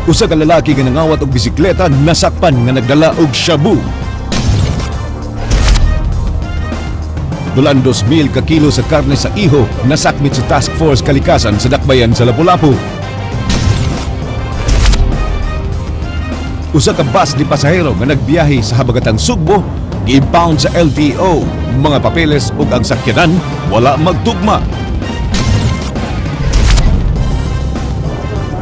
Usa ka lalaki nga nangawat og bisikleta nasakpan nga nagdala og shabu. Dulan 2,000 ka kilo sa karne sa iho nasakmit sa Task Force Kalikasan sa Dakbayan sa Lapu-Lapu. Usa ka bus ni pasahero nga nagbiyahe sa habagatang Sugbo gi-impound sa LTO. Mga papeles ug ang sakyanan wala magtugma.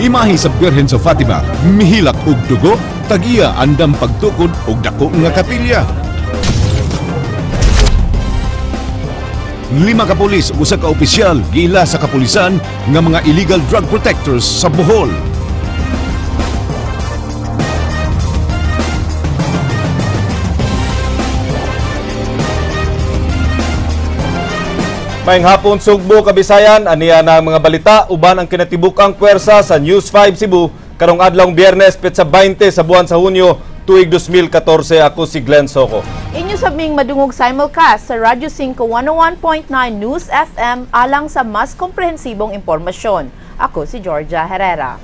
Imahe sa Birhen sa Fatima, mihilak og dugo, tag-iya andam pagtukod og dako nga kapilya. 5 ka pulis ug usa ka opisyal giila sa kapulisan nga mga illegal drug protectors sa Bohol. Maayong hapon Sugbo, Kabisayan, aniya na ang mga balita uban ang kinatibuk-ang puwersa sa News 5 Cebu karong adlawng Biyernes petsa 20 sa buwan sa Hunyo tuig 2014. Ako si Glenn Soco. Inyo sabing madungog simulcast sa Radyo 5 101.9 News FM alang sa mas komprehensibong impormasyon. Ako si Georgia Herrera.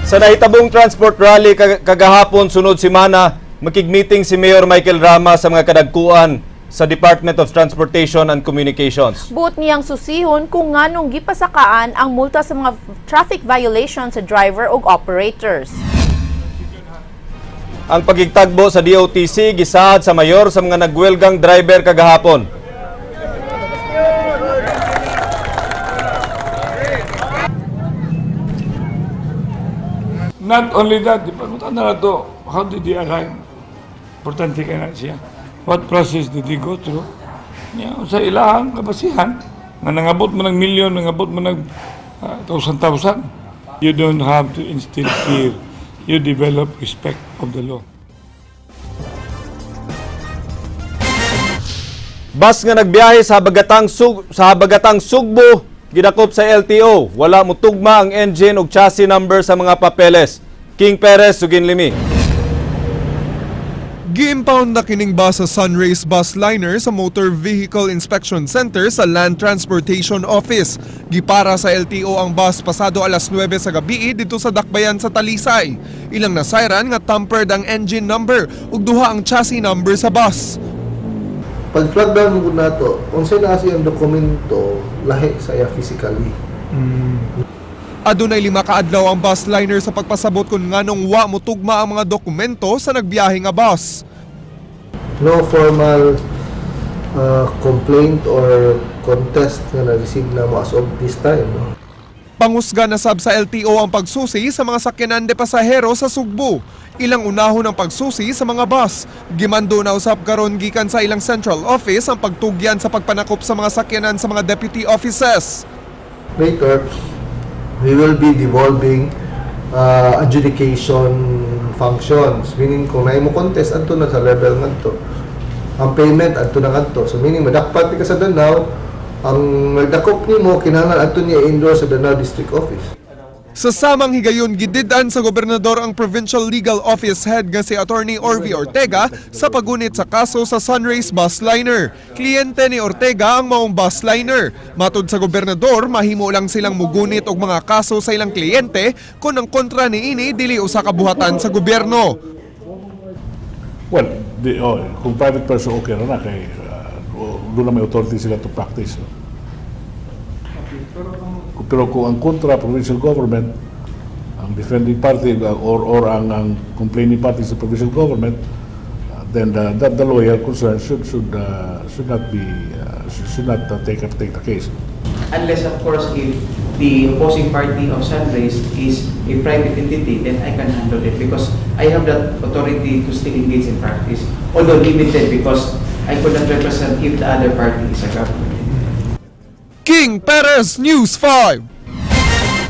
Sa nahitabong transport rally kagahapon sunod semana, makig-meeting si Mayor Michael Rama sa mga kadagkuan sa Department of Transportation and Communications. Buot niyang susihon kung nganong gipasakaan ang multa sa mga traffic violations sa driver ug operators. Ang pagigtagbo sa DOTC gisaad sa mayor sa mga nagwelgang driver kagahapon. Not only that, na to, how did he arrive? Importante kay na siya. What process did he go through? Yeah, sa ilahang kabasihan, nga nangabot mo ng milyon, nangabot mo ng thousand-thousand. You don't have to instill fear. You develop respect of the law. Bus nga nagbiyahe sa habagatang Sugbo, gidakop sa LTO. Wala mutugma ang engine ug chassis number sa mga papeles. King Perez, Suginlimi. Gi-impound na kining bus sa Sunrace Bus Liner sa Motor Vehicle Inspection Center sa Land Transportation Office. Gipara sa LTO ang bus pasado alas 9 sa gabi dito sa Dakbayan sa Talisay. Ilang nasayran nga tampered ang engine number ug duha ang chassis number sa bus. Pag flag down mo nato, unsay na siyang dokumento lahi sa iya physically. Adunay 5 ka adlaw ang bus liner sa pagpasabot kung nganong wa motugma ang mga dokumento sa nagbiyahe nga bus. No formal complaint or contest nga na-receive na mo as of this time. No? Pangusga na sab sa LTO ang pagsusi sa mga sakyanan de pasahero sa Sugbo. Ilang unahon ang pagsusi sa mga bus. Gimando na usab karon gikan sa ilang central office ang pagtugyan sa pagpanakop sa mga sakyanan sa mga deputy offices. Later, we will be devolving adjudication functions. Meaning, kung naay mo contest, adto na sa level ngadto. Ang payment, adto na ngadto. So, meaning, madakpat ka sa Danao, ang nagdakop nimo kinahanglan adto niya endorse sa Danao District Office. Sa samang higayon, gidid-an sa gobernador ang Provincial Legal Office Head nga si Attorney Orvie Ortega sa pagunit sa kaso sa Sunrace Bus Liner. Kliyente ni Ortega ang maong bus liner. Matod sa gobernador, mahimo lang silang mugunit og mga kaso sa ilang kliyente kung ang kontra niini dili usa ka buhatan sa gobyerno. Well, kung private person okay na kay doon na may authority sila to practice. Pero kung ang kontra provincial government, ang defending party or ang complaining party sa provincial government, then the lawyer concerned should not be should not take the case. Unless, of course, if the opposing party of Sunrace is a private entity, then I can handle it because I have that authority to still engage in practice, although limited because I could not represent if the other party is a government. King Perez, News 5.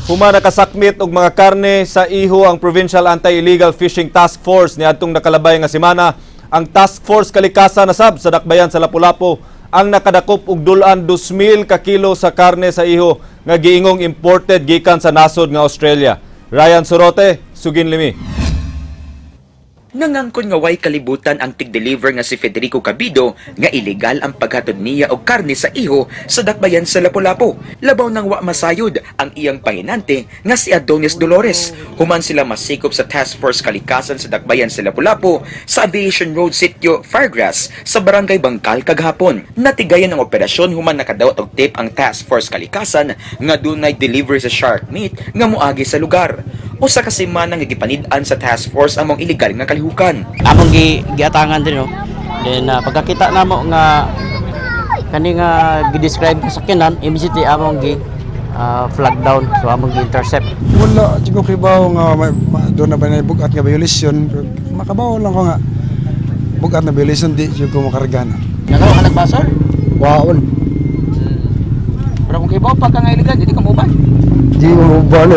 Human nakasakmit og mga karne sa iho ang Provincial Anti-Illegal Fishing Task Force niadtong nakalabay nga semana. Ang Task Force Kalikasan nasab sa Dakbayan sa Lapu-Lapu ang nakadakop og dulan 2,000 ka kilo sa karne sa iho nga giingong imported gikan sa nasod nga Australia. Ryan Sorote, Suginlimi. Nangangkon nga way kalibutan ang tig-deliver nga si Federico Cabido nga ilegal ang paghatod niya og karne sa iho sa dakbayan sa Lapu-Lapu. Labaw nang wa masayod ang iyang pahinante nga si Adonis Dolores. Human sila masikop sa Task Force Kalikasan sa dakbayan sa Lapu-Lapu sa Aviation Road Sitio Firegrass sa Barangay Bangkal kagahapon. Natigayan ang operasyon human nakadawat og tip ang Task Force Kalikasan nga dunay delivery sa shark meat nga moagi sa lugar. Usa ka semana nga gipanid-an sa task force ang mga ilegal nga kalihukan. Among giatangan din, no. Then pagkakita namo nga kani nga gi-describe sa sakyanan, immediately among gi flag down, so among gi-intercept. Wala jud ko kibaw nga doon na ba na bugat nga violation. Makabaw lang ko nga bugat na violation, di jud ko makargana. Nagawa ka nagbasol? Waon. Pero kung kibaw pa ka nga illegal, di ka mauban. Di mo mauban.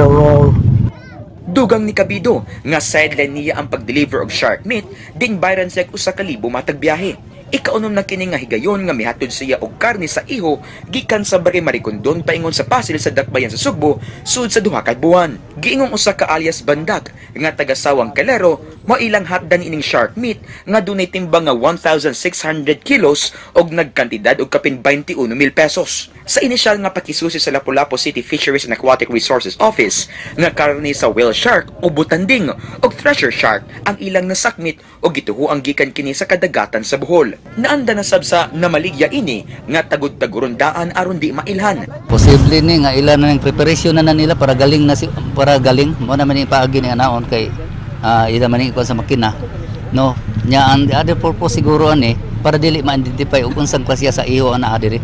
Dugang ni Cabido nga sideline niya ang pag-deliver og shark meat ding bayran siya 1,000 matag biyahe. Ikaunom na kini nga higayon nga mihatod siya og karne sa iho gikan sa Barangay Maricondon paingon sa Pasil sa dakbayan sa Sugbo sud sa 2 ka buwan. Giingong usa ka alias Bandak nga taga-Sawang Calero mao ilang hatdan ining shark meat nga dunay timbang nga 1,600 kilos og nagkantidad og kapin 21,000 pesos. Sa inisyal nga pakisusi sa Lapu-Lapu City Fisheries and Aquatic Resources Office nga karne sa whale shark o butanding og thresher shark ang ilang nasakmit og gituho ang gikan kini sa kadagatan sa Bohol. Naanda na sab sa namaligya ini nga tagud-taguron daan aron di mailhan. Posible ni nga ilan na ng preparation na nila para galing na si, para galing mo naman ipaagi ni anaon kay ila man ikuan sa makina, no nya ang other purpose siguro ani para dili ma-identify og unsang klase sa iho ana diri.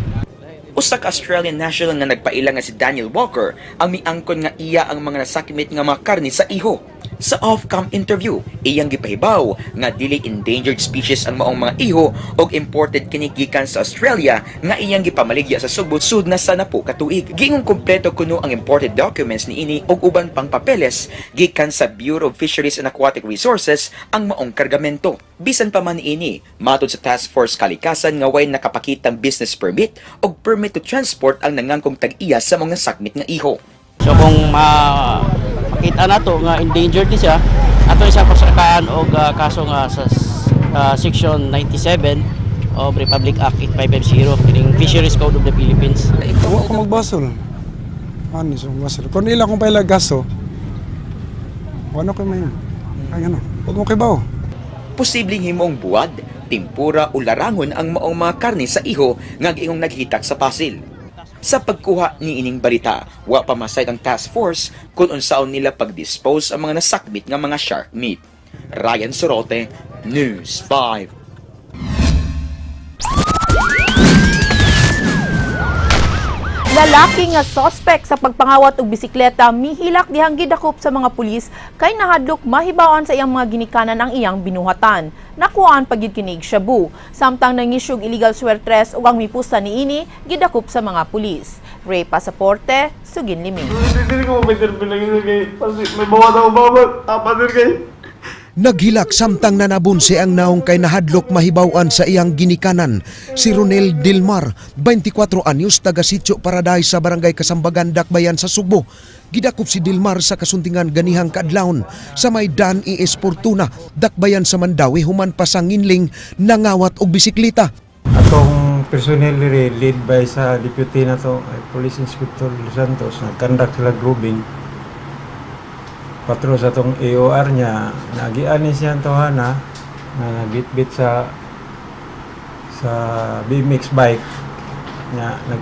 Usa ka Australian national nga nagpaila nga si Daniel Walker ang miangkon nga iya ang mga nasakmit nga mga karne sa iho. Sa off-cam interview, iyang gipahibaw nga dili endangered species ang maong mga iho og imported kini gikan sa Australia nga iyang gipamaligya sa Sugbo sud na sa napo ka tuig. Giingong kumpleto kuno ang imported documents niini og uban pang papeles gikan sa Bureau of Fisheries and Aquatic Resources ang maong kargamento. Bisan pa man ini, matod sa Task Force Kalikasan nga way nakapakitang business permit og permit to transport ang nangangkong tag-iya sa mga sakmit nga iho. So kung makita nato nga endangered ni siya, ato isang pasakaan og kaso nga sa Section 97 of Republic Act 8550 kining Fisheries Code of the Philippines. Wa ko magbasol. Ano so magbasol? Kung ila kong paila gaso, wala ko may. Ay ano, wag mo kibaw. Posibleng himong buwad, timpura o larangon ang maong mga karne sa iho nga giingong naghitak sa Pasil. Sa pagkuha ni ining balita, wa pa masayod ang task force kung unsaon nila pag-dispose ang mga nasakmit nga mga shark meat. Ryan Sorote, News 5. Lalaki nga suspect sa pagpangawat og bisikleta mihilak dihang gidakop sa mga pulis kay nahadlok mahibawan sa iyang mga ginikanan ang iyang binuhatan. Nakuhaan pagid kinig shabu. Samtang nangisyog illegal swertres ug ang mipusta niini gidakop sa mga pulis. Ray Pasaporte, Sugin Liming. Naghilak samtang nanabon si ang naong kay nahadlok mahibaw-an sa iyang ginikanan. Si Ronel Dilmar, 24 anyos, taga Sitio Paradise sa Barangay Kasambagan, Dakbayan sa Sugbo. Gidakop si Dilmar sa kasuntingan ganihang kaadlawon sa may Dan E.S. Fortuna, Dakbayan sa Mandawi, human pa sa nginling nangawat og bisikleta. Atong personnel lead by sa deputy na to, ay Police Inspector Los Santos, nagkandak sila grouping. Patro sa tong AOR niya, nagian ni siya ang tohana na nagbitbit sa BMX bike niya, nag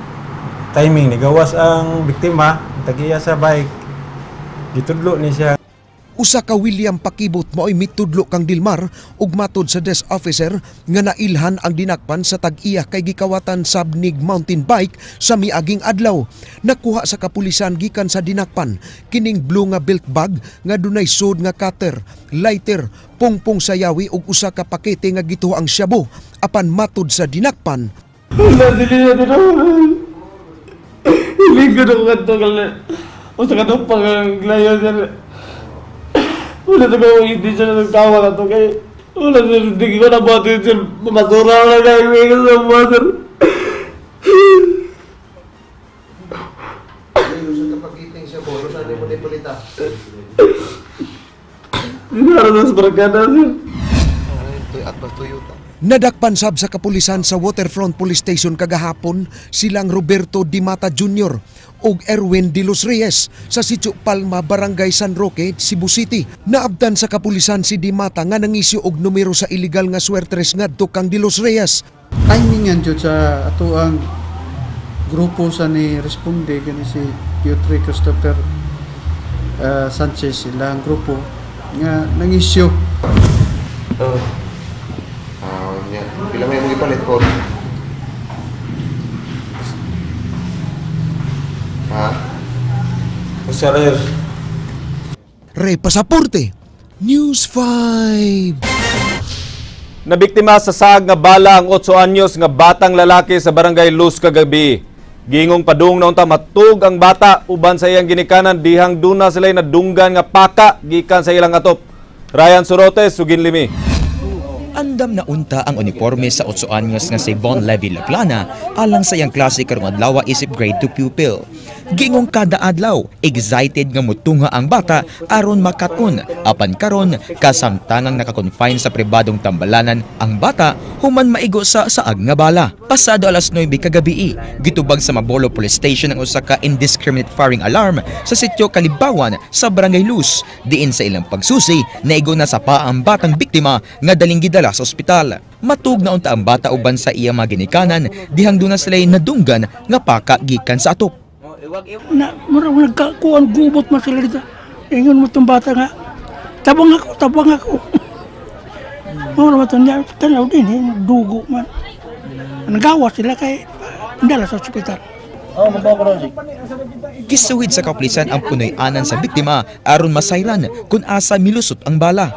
timing nigawas ang biktima, tagiya sa bike, gitudlo ni siya. Usa ka William Pakibot maoy mitudlo kang Dilmar ug matod sa desk officer nga nailhan ang dinakpan sa tag-iya kay gikawatan sab nig mountain bike sa miaging adlaw. Nakuha sa kapulisan gikan sa dinakpan kining blue nga belt bag nga dunay sud nga cutter, lighter, pungpong sayawi ug usa ka pakete nga gituho ang shabu apan matod sa dinakpan. Wala sa kong hindi siya nagtawa na to kay wala sir, hindi ko na buhat sir, masura na kayo sa buhat sir. Hindi na sa barkada sir. ba Toyota. Nadakpan sab sa kapulisan sa Waterfront Police Station kagahapon silang Roberto Di Mata Jr. ug Erwin De Los Reyes sa Sitio Palma, Barangay San Roque, Cebu City. Naabtan sa kapulisan si Di Mata nga nangisyo og numero sa illegal nga swertres ngadto kang De Los Reyes. Timing yan jud sa ato ang grupo sa ni responde kani si Piotr Christopher Sanchez, ilang grupo nga nangisyo. Yeah. Pila may mo ipalit ko? Ha? Sir. Ray Pasaporte, News 5. Nabiktima sa saag nga bala ang 8 anyos nga batang lalaki sa Barangay Luz kagabi. Gingong padung na unta matug ang bata uban sa iyang ginikanan dihang duna sila'y nadunggan nga paka gikan sa ilang atop. Ryan Sorotes, sugin limi. Andam na unta ang uniforme sa 8 anyos nga si Von Levy Laplana alang sa iyang klase karong adlaw isip grade 2 pupil. Gingong kada adlaw, excited nga mutunga ang bata aron makaton. Apan karon kasamtangang nakakonfine sa pribadong tambalanan ang bata human maigo sa saag nga bala. Pasado alas 9 kagabi, gitubag sa Mabolo Police Station ang usa ka indiscriminate firing alarm sa sitio Kalibawan sa Barangay Luz. Diin sa ilang pagsusi, naigo na sa paa ang batang biktima nga daling gidala sa ospital. Matug na unta ang bata uban sa iya mga ginikanan dihang duna sila'y nadunggan nga paka gikan sa atop. Na murag nagkakuan gubot man sila dito. Ingon mo tong bata nga, tabang ako, tabang ako. Mura man niya, tanaw din eh, dugo man. Nagawa sila kay dala sa ospital. Gisuhid sa kapulisan ang punoy-anan sa biktima aron masayran kung asa milusot ang bala.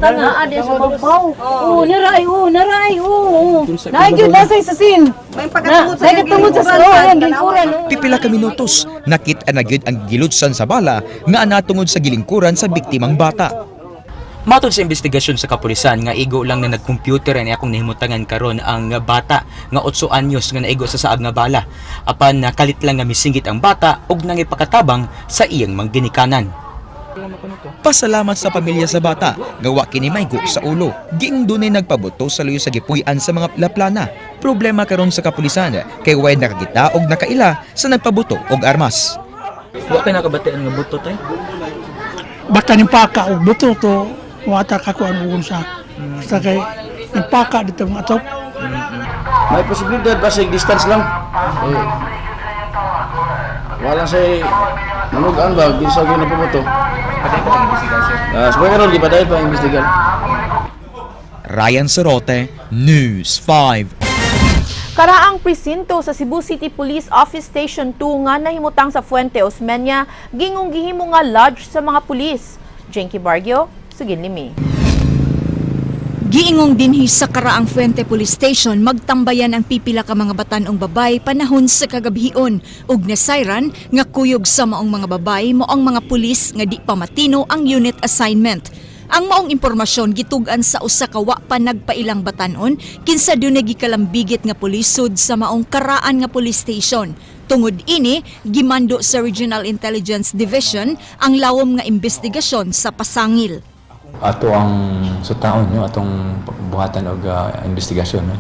Tanga ade sa papaw. Oo, naray, oo, naray, oo. Naay gyud nasa sa sin. May pagkatungod sa tungod sa lingkuran. Pipila ka minutos, nakit-an na gyud ang gilutsan sa bala nga natungod sa gilingkuran sa biktimang bata. Matod sa investigasyon sa kapulisan nga igo lang na nagcomputer ani akong nahimutangan karon ang bata nga 8 anyos nga naigo sa saag nga bala. Apan nakalit lang nga misingit ang bata ug nangipakatabang sa iyang mangginikanan. Pasalamat sa pamilya sa bata nga wa kini maigo sa ulo. Giing dunay nagpabuto sa luyo sa gipuy-an sa mga Laplana. Problema karon sa kapulisan kay way nakakita og nakaila sa nagpabuto og armas. Wa kay nakabatian nga buto tay? Basta ning paka og buto to wata kakuan ugon sa. Basta kay ning paka dito mga atop. May posibilidad basig distance lang. Eh, wala say manugaan ba kinsa gyud na pumoto. Padayon pa ang investigasyon. Sabay karon gipadayon pa ang investigan. Ryan Sorote, News 5. Karaang presinto sa Cebu City Police Office Station 2 nga nahimutang sa Fuente Osmeña, gingong gihimo nga lodge sa mga pulis. Jenky Bargio, sugin limi. Giingong dinhi sa Karaang Fuente Police Station magtambayan ang pipila ka mga batan-ong babay panahon sa kagabhion ug nasayran nga kuyog sa maong mga babay mo ang mga pulis nga di pa matino ang unit assignment. Ang maong impormasyon gitug-an sa usa ka wa pa nagpailang batan-on kinsa dunay gikalambigit nga pulisod sa maong Karaan nga police station. Tungod ini, gimando sa Regional Intelligence Division ang lawom nga investigasyon sa pasangil. Ato ang sutaon no, atong buhatan og investigasyon no.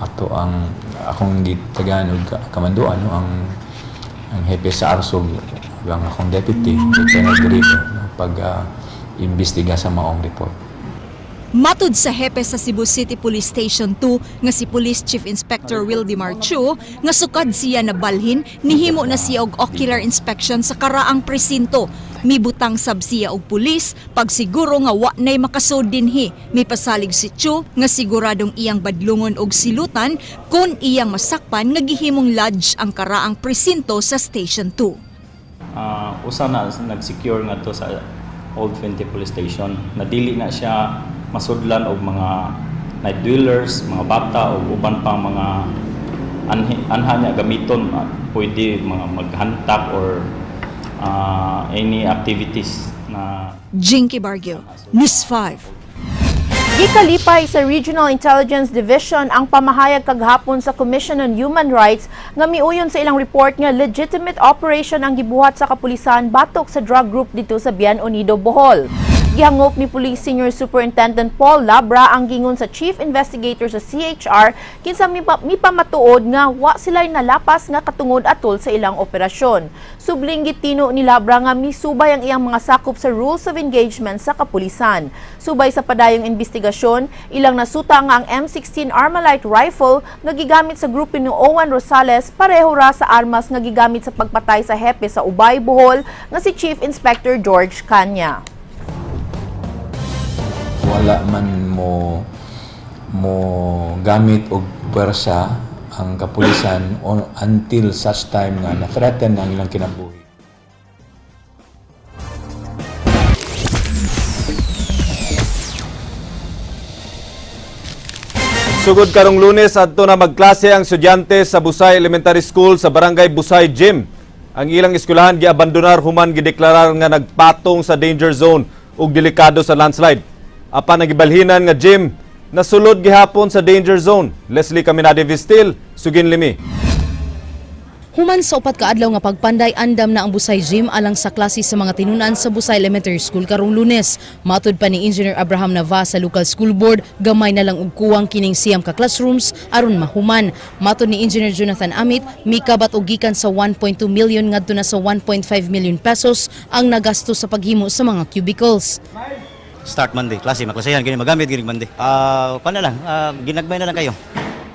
Ato ang akong gitagaan og kamanduan no, ang hepe sa ARSOG ug ang akong deputy Lieutenant Garrido no, pag imbestiga sa maong report. Matud sa hepe sa Cebu City Police Station 2 nga si Police Chief Inspector Wildemar Chu nga sukad siya nabalhin, nihimo na siya og ocular inspection sa karaang presinto. Mibutang sab siya og pulis pagsiguro nga wa nay makasod dinhi. Mipasalig si Chu nga siguradong iyang badlungon og silutan kun iyang masakpan nga gihimong lodge ang karaang presinto sa Station 2. Usa na nag-secure ngadto sa Old Fuente Police Station na dili na siya masudlan og mga night dwellers, mga bata o uban pang mga anha niya gamiton, pwede mga maghantak or any activities na. Jinky Bargio, News 5. Gikalipay sa Regional Intelligence Division ang pamahayag kaghapon sa Commission on Human Rights nga miuyon sa ilang report nga legitimate operation ang gibuhat sa kapulisan batok sa drug group dito sa Bien Unido, Bohol. Gihangop ni Police Senior Superintendent Paul Labra ang gingon sa Chief Investigator sa CHR kinsa mipamatuod nga wa sila'y nalapas nga katungod atol sa ilang operasyon. Subling gitino ni Labra nga misubay ang iyang mga sakop sa rules of engagement sa kapulisan. Subay sa padayong investigasyon, ilang nasuta nga ang M16 Armalite rifle nga gigamit sa grupo ni Owen Rosales pareho ra sa armas nga gigamit sa pagpatay sa hepe sa Ubay, Bohol nga si Chief Inspector George Kanya. Wala man mo gamit og puwersa ang kapulisan until such time nga na-threaten ang ilang kinabuhi. Sugod karong Lunes adto na magklase ang estudyante sa Busay Elementary School sa Barangay Busay Gym. Ang ilang eskwelahan giabandonar human gideklarar nga nagpatong sa danger zone ug delikado sa landslide. Apan ang gibalhinan nga gym nasulod gihapon sa danger zone. Leslie Caminade Vistil, sugin limi. Human sa upat ka adlaw nga pagpanday, andam na ang Busay Gym alang sa klase sa mga tinunan sa Busay Elementary School karong Lunes. Matud pa ni Engineer Abraham Nava sa local school board, gamay na lang og kuwang kining 9 ka classrooms aron mahuman. Matud ni Engineer Jonathan Amit, mikabat og gikan sa 1.2 million ngadto na sa 1.5 million pesos ang nagasto sa paghimo sa mga cubicles. Start Monday, klase, maklasehan, gini magamit, gini Monday. Paano lang, ginagmay na lang kayo.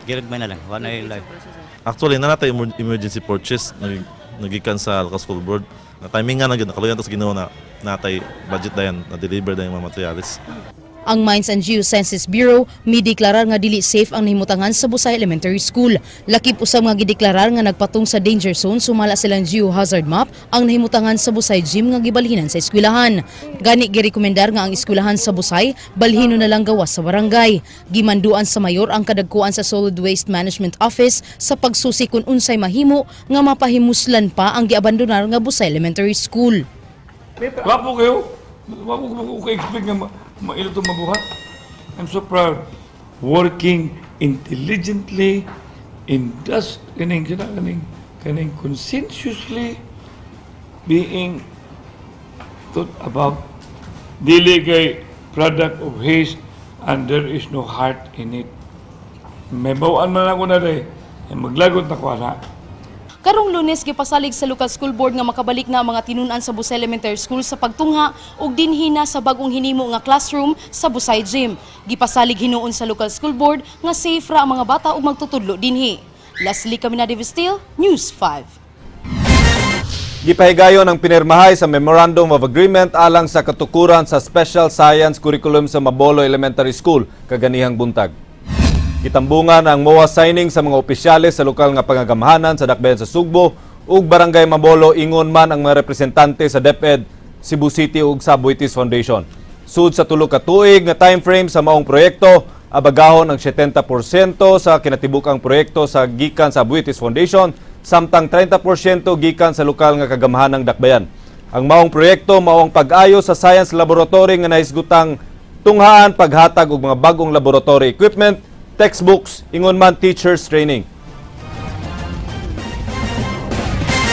Ginagmay na lang, wala na live. Actually, na natay emergency purchase, nagikan sa local school board. Na timing nga, nakaluyan, tapos ginawa na natay budget dayan, na-deliver dayan mga materials. Ang Mines and Geosciences Bureau mideklarar nga dili safe ang nahimutangan sa Busay Elementary School. Lakip usab nga gideklarar nga nagpatong sa danger zone sumala silang geohazard map ang nahimutangan sa Busay Gym nga gibalhinan sa eskwelahan. Gani girekomendar nga ang eskwelahan sa Busay balhino na lang gawas sa barangay. Gimanduan sa mayor ang kadagkuan sa Solid Waste Management Office sa pagsusi kung unsay mahimo nga mapahimuslan pa ang giabandonar nga Busay Elementary School. Wapo kayo. Wapo ko expect nga mailo itong mabuhat. I'm so proud. Working intelligently, kaning conscientiously, being thought about. Dili kay product of haste and there is no heart in it. May bawaan man ako na rin, maglagot na ko na. Karong Lunes gipasalig sa local school board nga makabalik na ang mga tinunan sa Busay Elementary School sa pagtungha ug dinhina sa bagong hinimo nga classroom sa Busay Gym. Gipasalig hinuon sa local school board nga safe ra ang mga bata ug magtutudlo dinhi. Leslie Caminade Vistil, News 5. Gipahigayon ang pinirmahay sa Memorandum of Agreement alang sa katukuran sa Special Science Curriculum sa Mabolo Elementary School kaganihang buntag. Gitambungan ang MOA signing sa mga opisyales sa lokal nga pangagamhanan sa Dakbayan sa Sugbo ug Barangay Mabolo, ingon man ang mga representante sa DepEd, Cebu City ug sa Aboitiz Foundation. Sud sa tulo ka tuig nga time frame sa maong proyekto, abagahon ang 70% sa kinatibuk-ang proyekto sa gikan sa Aboitiz Foundation, samtang 30% gikan sa lokal nga kagamhanang Dakbayan. Ang maong proyekto mao ang pag-ayo sa science laboratory nga nahisgutang tunghaan paghatag og mga bag-ong laboratory equipment, textbooks, ingon man teachers training.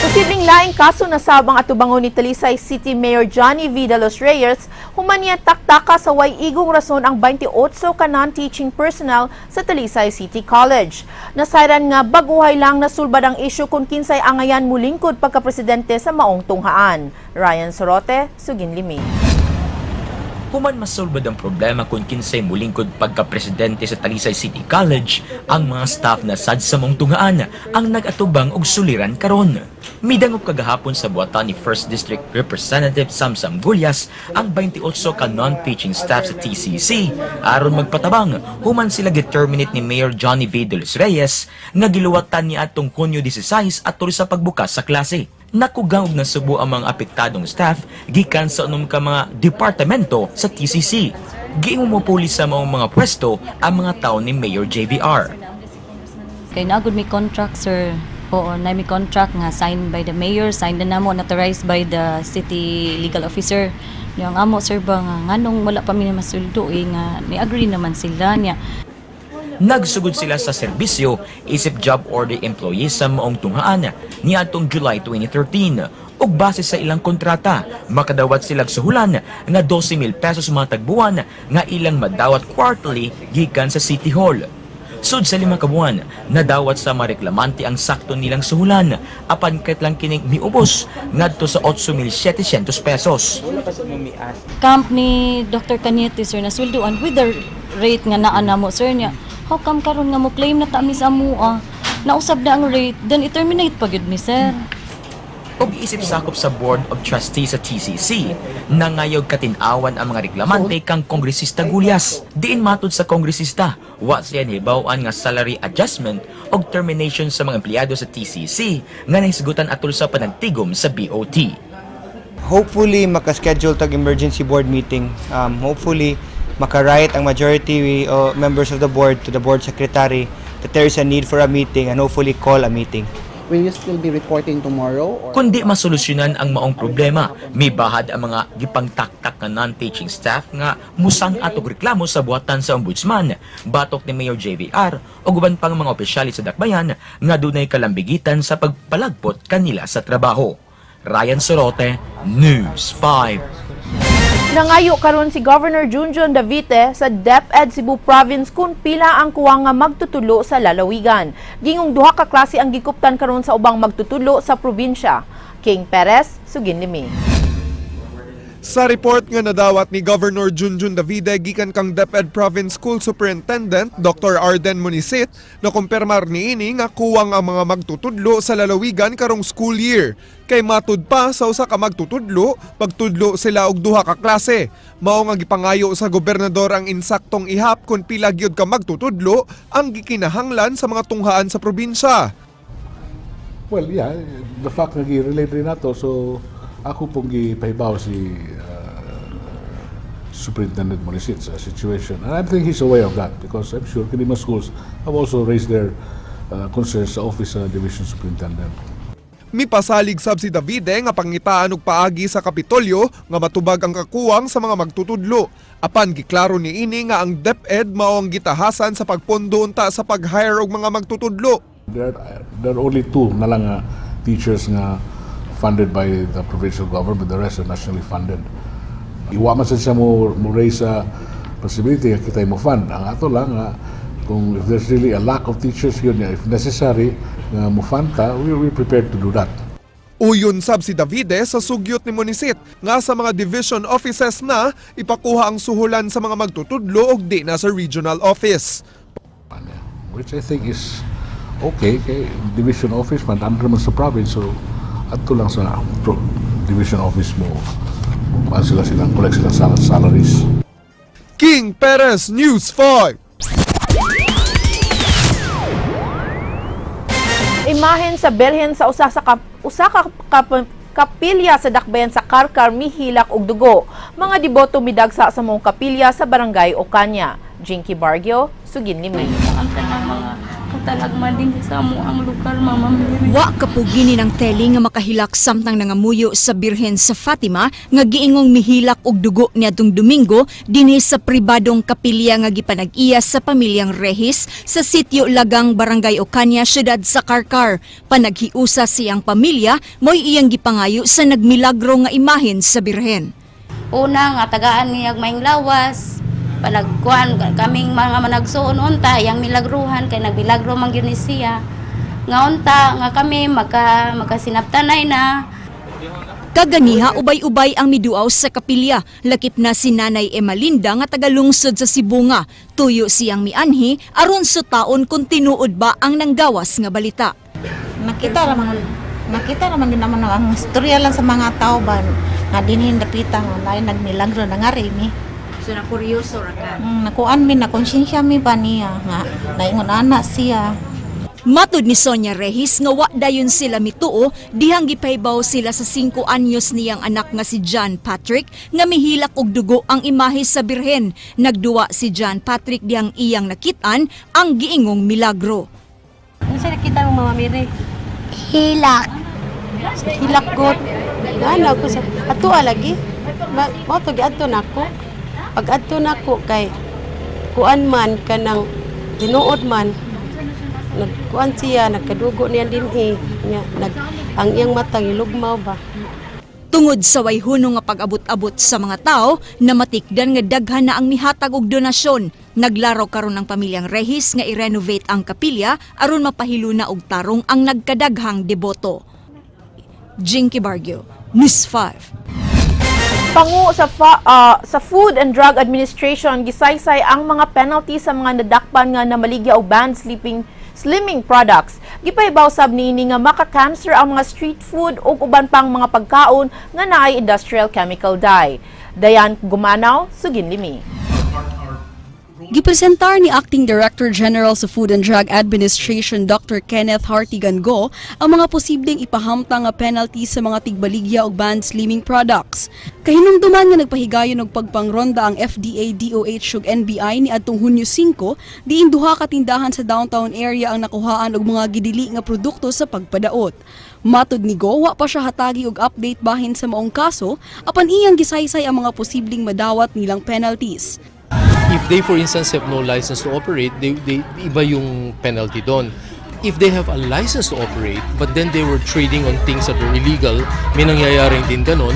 Posibleng laing kaso na sabang atubangon ni Talisay City Mayor Johnny V. De Los Reyes, humaniya taktaka sa way igong rason ang 28 ka non-teaching personnel sa Talisay City College. Nasayran nga baguhay lang nasulbad ang isyu kung kinsay angayan mulingkod pagka-presidente sa maong tunghaan. Ryan Sorote, Sugin Limi. Human masulbad ang problema kung kinsay mulingkod pagka-presidente sa Talisay City College, ang mga staff na sad sa mong tunghaan ang nag-atubang og suliran karon. Midangop kagahapon sa buhatan ni 1st District Representative Samsam Gullas ang 28 ka non-teaching staff sa TCC aron magpatabang human sila giterminate ni Mayor Johnny V. De Los Reyes nga giluwatan ni atong Hunyo 16 atol sa pagbukas sa klase. Nakugang og nasubo ang mga apektadong staff gikan sa unom ka mga departamento sa TCC. Giingon mo pulis sa maong mga pwesto ang mga tao ni Mayor JVR. Kay naagod may contract, sir. Oo, na may contract nga signed by the mayor, signed na namo, notarized by the city legal officer. Yung amo, sir, ba nga nganong wala pa mi masweldo eh, nga ni-agree naman sila niya. Nagsugod sila sa serbisyo isip job order employees sa maong tunghaan niadtong July 2013. Ug base sa ilang kontrata, makadawat sila suhulan nga 12,000 pesos matag buwan nga ilang madawat quarterly gikan sa City Hall. Sud sa 5 ka buwan, nadawat sa mga reklamante ang sakto nilang suhulan, apan kahit lang kining miubos ngadto sa 8,700 pesos. Camp ni Dr. Cañete sir na sweldoan with the rate nga naa namo sir niya. How come karon nga mo claim na ta mi sa amua? Nausab na ang rate, then i-terminate pa gyud mi sir. Og isip sakop sa Board of Trustees sa TCC, nangayog katin-awan ang mga reklamante kang Kongresista Gullas. Diin matud sa kongresista, wa siya nihibaw-an nga salary adjustment og termination sa mga empleyado sa TCC nga nahisgutan atol sa panagtigom sa BOT. Hopefully maka-schedule tag emergency board meeting. Hopefully maka-write ang majority members of the board to the board secretary that there is a need for a meeting and hopefully call a meeting. Will you still be reporting tomorrow? Or Kundi masolusyonan ang maong problema, may bahad ang mga gipangtaktak nga non-teaching staff nga musang atog reklamo sa buhatan sa ombudsman, batok ni Mayor JVR o uban pang mga opisyalis sa Dakbayan nga dunay kalambigitan sa pagpalagpot kanila sa trabaho. Ryan Sorote, News 5. Nangayo karon si Governor Junjun Davite sa DepEd Cebu Province kung pila ang kuwang nga magtutulo sa lalawigan. Gingong duha ka klase ang gikuptan karon sa ubang magtutulo sa probinsya. King Perez, sugin limi. Sa report nga nadawat ni Governor Junjun Davide gikan kang DepEd Province School Superintendent Dr. Arden Munisit, nakumpirmar niini nga kuwang ang mga magtutudlo sa lalawigan karong school year. Kay matud pa sa usa ka magtutudlo, pagtudlo sila og duha ka klase. Mao nga gipangayo sa gobernador ang insaktong ihap kung pila gyud ka magtutudlo ang gikinahanglan sa mga tunghaan sa probinsya. Well, yeah, the fact nga gi-relate rin nato, so ako pong gipahibaw si Superintendent Monisit sa situation. And I think he's aware of that because I'm sure kini mga schools have also raised their concerns sa Office sa Division Superintendent. Mipasalig sab si Davide nga pangitaan og paagi sa Kapitolyo nga matubag ang kakuwang sa mga magtutudlo. Apan giklaro niini nga ang DepEd mao ang gitahasan sa pagpondo unta sa pag-hire og mga magtutudlo. There are only two na lang teachers nga funded by the provincial government, the rest are nationally funded. Iwa man sad siya mo raise sa possibility nga kita mo fund. Ang ato lang nga kung if there's really a lack of teachers yun, if necessary nga mo fund ta, we prepared to do that. Uyon sab si Davide sa sugyot ni Monisit nga sa mga division offices na ipakuha ang suhulan sa mga magtutudlo og di na sa regional office. Which I think is okay kay division office man under man sa province, so adto lang sa division office mo kuan sila silang collect silang salaries. King Perez, News 5. Imahen sa Birhen sa usa ka kapilya sa dakbayan sa Carcar mihilak og dugo. Mga deboto midagsa sa mong kapilya sa barangay Ocaña. Jinky Bargio, sugin ni May. Ang tanang mga katalagman din sa amo ang lugar, Mama Mary. Wa kapugini ng teli nga makahilak samtang nangamuyo sa Birhen sa Fatima nga giingong mihilak og dugo niadtong Domingo dinhi sa pribadong kapilya nga gipanag-iya sa pamilyang Rehis sa sitio Lagang, Barangay Ocaña, siyudad sa Carcar. Panaghiusa siyang pamilya mo'y iyang gipangayo sa nagmilagro nga imahen sa Birhen. Una nga tagaan niyag maing lawas, panagkuan kaming mga managsuon unta yang milagruhan kay nagmilagro man gyud ni siya. Nga unta nga kami makasinabtanay na. Kaganiha ubay-ubay ang miduaw sa kapilya, lakip na si Nanay Emalinda nga tagalungsod sa Sibunga. Tuyo siyang mianhi aron sa taon kung tinuod ba ang nanggawas nga balita. Nakita raman gyud naman ang istorya lang sa mga tao ba nga dinhi dapita nga lain nagmilagro na nga ni. So na kuryoso ra ka. Nakuan mi na konsensya mi ba niya nga naingon ana siya. Matud ni Sonia Rehis nga wa dayon sila mituo dihang gipahibaw sila sa 5 anyos niyang anak nga si John Patrick nga mihilak og dugo ang imahe sa Birhen. Nagduwa si John Patrick dihang iyang nakit-an ang giingong milagro. Unsa nakita mo, Mama Mary? Hilak. Hilak ko. Ano ako sa atua lagi. Mao to giadto nako. Pag adto nako kay kuan man kanang tinuod man Nagkuan siya, nagkadugo niya dinhi. Nya nag ang iyang mata gilugmaw ba. Tungod sa way hunong nga pag-abot-abot sa mga tao, namatikdan nga daghan na ang mihatag og donasyon. Naglaro karon ang pamilyang Rehis nga i-renovate ang kapilya aron mapahiluna og tarong ang nagkadaghang deboto. Jinky Bargio, News 5. Pangu sa Food and Drug Administration gisaysay ang mga penalty sa mga nadakpan nga namaligya og banned slimming products. Gipahibaw sab niini nga maka-cancer ang mga street food ug uban pang mga pagkaon nga naay industrial chemical dye. Dayan Gumanaw, sugin limi. Gipresentar ni Acting Director General sa Food and Drug Administration Dr. Kenneth Hartigan Go ang mga posibleng ipahamtang nga penalty sa mga tigbaligya og banned slimming products. Kahinumduman nga nagpahigayon og pagpangronda ang FDA, DOH ug NBI ni adtong Hunyo 5, diin duha ka tindahan sa downtown area ang nakuhaan og mga gidili nga produkto sa pagpadaot. Matod ni Go, wa pa siya hatagi og update bahin sa maong kaso apan iyang gisaysay ang mga posibleng madawat nilang penalties. If they, for instance, have no license to operate, they iba yung penalty doon. If they have a license to operate, but then they were trading on things that were illegal, may nangyayaring din ganon,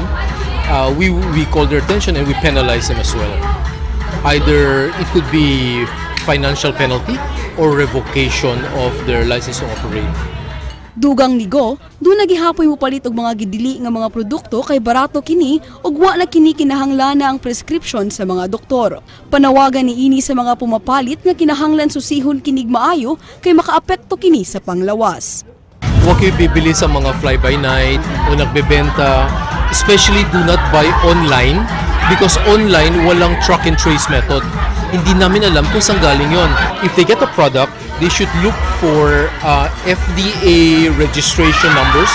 we call their attention and we penalize them as well. Either it could be financial penalty or revocation of their license to operate. Dugang ni Go, duna gihapoy mopalit og mga gidili nga mga produkto kay barato kini ug wa na kini kinahanglan ang prescription sa mga doktor. Panawagan ni ini sa mga pumapalit nga kinahanglan susihon kinig maayo kay makaapekto kini sa panglawas. Huwag kayo bibili sa mga fly-by-night o nagbebenta. Especially do not buy online because online walang track and trace method. Hindi namin alam kung saan galing yon. If they get a product, they should look for FDA registration numbers.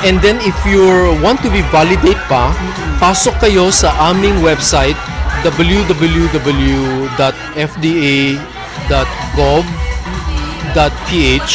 And then if you want to be validate pa, pasok kayo sa aming website www.fda.gov.ph.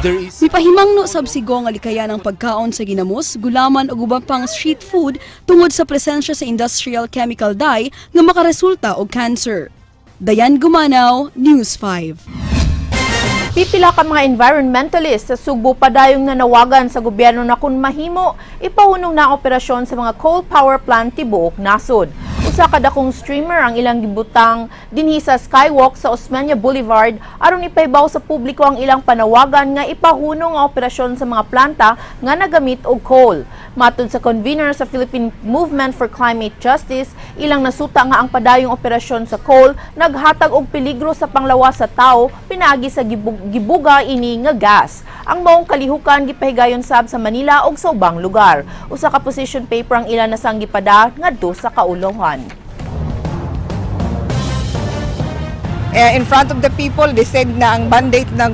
There is Mipahimangno sab si Go nga likayan ang pagkaon sa ginamos, gulaman ug uban pang street food tungod sa presensya sa industrial chemical dye nga makaresulta og cancer. Dayan Gumanaw, News 5. Pipila ka mga environmentalist sa Sugbo padayong nanawagan sa gobyerno na kung mahimo, ipahunong na ang operasyon sa mga coal power plant tibuok nasod. Usa ka dakong streamer ang ilang gibutang dinhi sa Skywalk sa Osmeña Boulevard aron ipahibaw sa publiko ang ilang panawagan nga ipahunong ang operasyon sa mga planta nga nagamit og coal. Matud sa convener sa Philippine Movement for Climate Justice, ilang nasuta nga ang padayong operasyon sa coal naghatag og peligro sa panglawas sa tao pinaagi sa gibuga ini nga gas. Ang maong kalihukan gipahigayon sab sa Manila ug sa ubang lugar. Usa ka position paper ang ilan nasang gipada ngadto sa kaulonghan. In front of the people, they said na ang mandate ng